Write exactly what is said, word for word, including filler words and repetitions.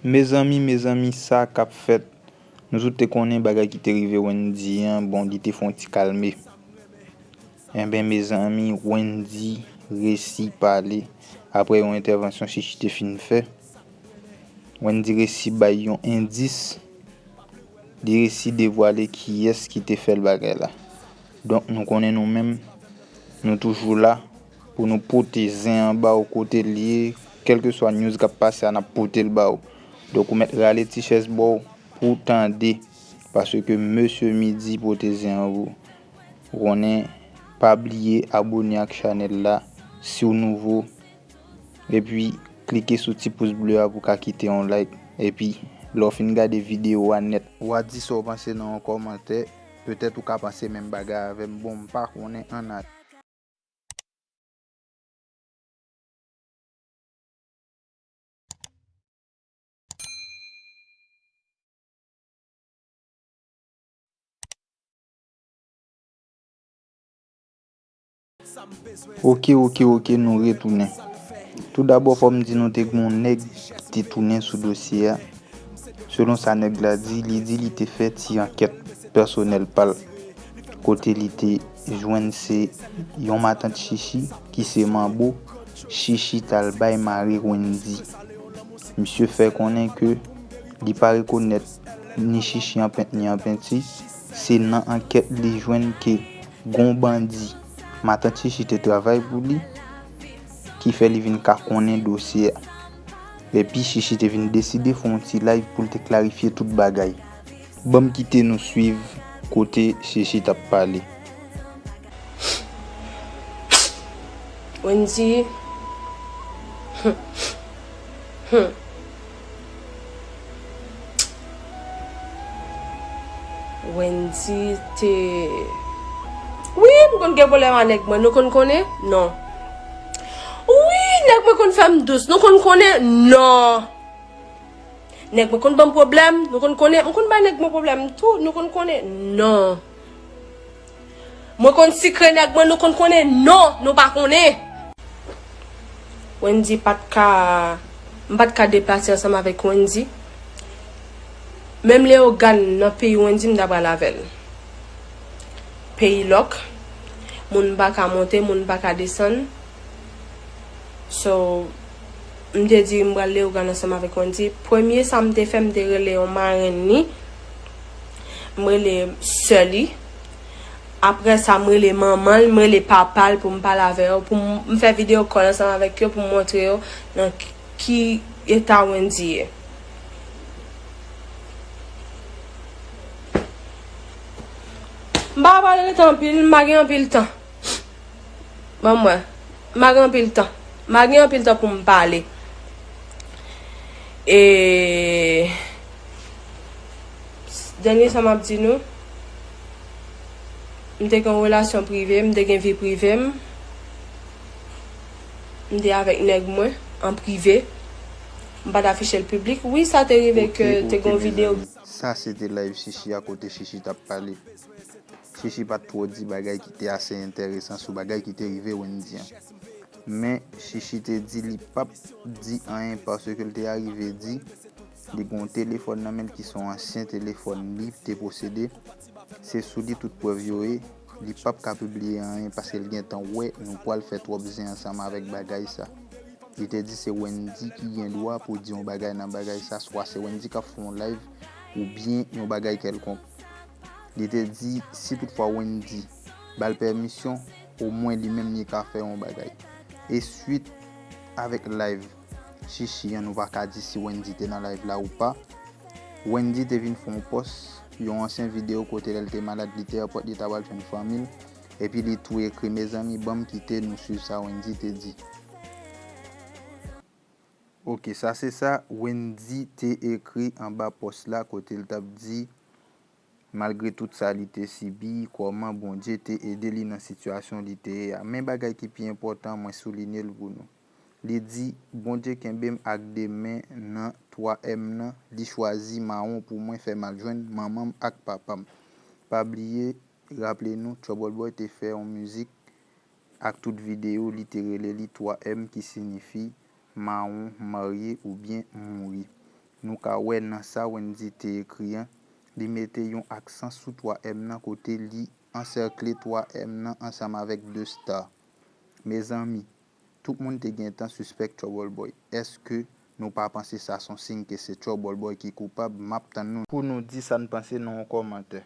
Mezanmi, mezanmi, sa k ap fèt? Nou tout te konnen bagay ki te rive Wendy an, bon, li te fè yon ti kalme. Enben, mezanmi, Wendy resi pale apre yon entèvansyon Chichi te fin fè. Wendy resi bay yon endis, li resi devwale kiyès ki te fè l bagay la. Donk, nou konnen nou menm, nou toujou la pou nou pote zen an ba w kote l ye, kèlkeswa news k ap pase a, n ap pote l ba w. Donk, ou mèt rale ti chèz ba w pou w tande, paske Mesye Midi pote zen an pou w. Ou konnen, pa bliye abòne ak chanèl la si w nouvo, epi klike sou ti pous ble a pou w ka kite yon like, epi lè w fin gade videyo a nèt, w a di sa w panse nan yon kòmantè, petèt ou ka panse menm bagay avè m, bon, m pa konnen, ann ale. Oke, oke, oke, nou retounen. Toudabò, fò m di nou te gen yon nèg ki te tounen sou dosye a. Selon sa nèg la di, li di li te fè ti ankèt pèsonèl pa l, kote li te jwenn se yon matant Chichi ki se manbo Chichi t al bay mari Wendy. Misye fè konnen ke li pa rekonèt ni Chichi an pent ni an penti, se nan ankèt li jwenn ke gon bandi matant Chichi te travay pou li, ki fè li vin ka konnen dosye a. Epi Chichi te vin deside fè yon ti live pou l te klarifye tout bagay. Ban m kite nou swiv kote Chichi t ap pale. Wendy. Wendy te. Wi, m konn gen pwoblèm ak nèg mwen, nou konn konnen? Non. Wi, nèg mwen konn fè m dous, nou konn konnen? Non. Nèg mwen konn ban m pwoblèm, nou konn konnen? M konn bay nèg mwen pwoblèm tou, nou konn konnen? Non. Mwen konn sikre nèg mwen, nou konn konnen? Non, nou pa konnen. Wendy pa t ka, m pa t ka deplase ansanm avèk Wendy. Menm Leyogàn nan peyi Wendy m ta pral avè l. Peyi lòk, moun pa ka monte, moun pa ka desann. So, m te di m pral Leyogàn ansanm avèk Wendy. Premye sa m te fè, m te rele yon marenn li. M rele sè li. Apre sa, m rele manman l, m rele papa l pou m pale avè yo, pou m fè video call ansanm avèk yo pou m montre yo nan ki eta Wendy ye. M pa pral rete anpil, m pa gen anpil tan. Ban m wè. M pa gen anpil tan. M pa gen anpil tan pou m pale. E dènye sa m ap di nou, m te gen yon relasyon prive, m te gen vi prive m. M te avèk nèg mwen an prive. M pa t afiche l piblik. Wi, sa te rive ke te gen yon videyo. Sa se te live Chichi a kote Chichi t ap pale. Chichi pa t twò di bagay ki te ase enteresan sou bagay ki te rive Wendy an. Men, Chichi te di li p ap di anyen paske l te arive di li gen yon telefòn nan men l ki se yon ansyen telefòn li te posede. Se sou li tout prèv yo ye. Li p ap ka pibliye anyen paske l gentan wè nou pral fè twòp zen ansanm avèk bagay sa. Li te di se Wendy ki gen dwa pou di yon bagay nan bagay sa, swa se Wendy k ap fè yon live oubyen yon bagay kèlkonk. Li te di si toutfwa Wendy ba l pèmisyon, omwen li menm li ka fè yon bagay. E swit avèk live Chichi an, nou pa ka di si Wendy te nan live la ou pa. Wendy te vin fè yon pòs, yon ansyen videyo kote lè l te malad, li te anpòt li ta pral jwenn fanmi l, epi li tou ekri, mezanmi, ban m kite nou swiv sa Wendy te di. Oke, sa se sa Wendy te ekri anba pòs la kote l t ap di, malgre tout sa li te sibi, kòman Bondye te ede li nan sitiyasyon li te ye a. Men bagay ki pi enpòtan, mwen soulinye l pou nou. Li di, Bondye kenbe m ak de men nan twa M nan, li chwazi mawon pou mwen fè m al jwenn manman m ak papa m. Pa bliye, raple nou, Trouble Boy te fè yon mizik ak tout videyo, li te rele li twa M ki sinifi mawon, marye oubyen mouri. Nou ka wè nan sa Wendy te ekri an, li mete yon aksan sou twa M nan kote li ansèkle twa M nan ansanm avèk de star. Mezanmi, tout moun te gentan sispèk Trouble Boy. Èske nou pa panse sa s on siy ke se Trouble Boy ki koupab? M ap tann nou pou nou di sa n panse nan yon kòmantè.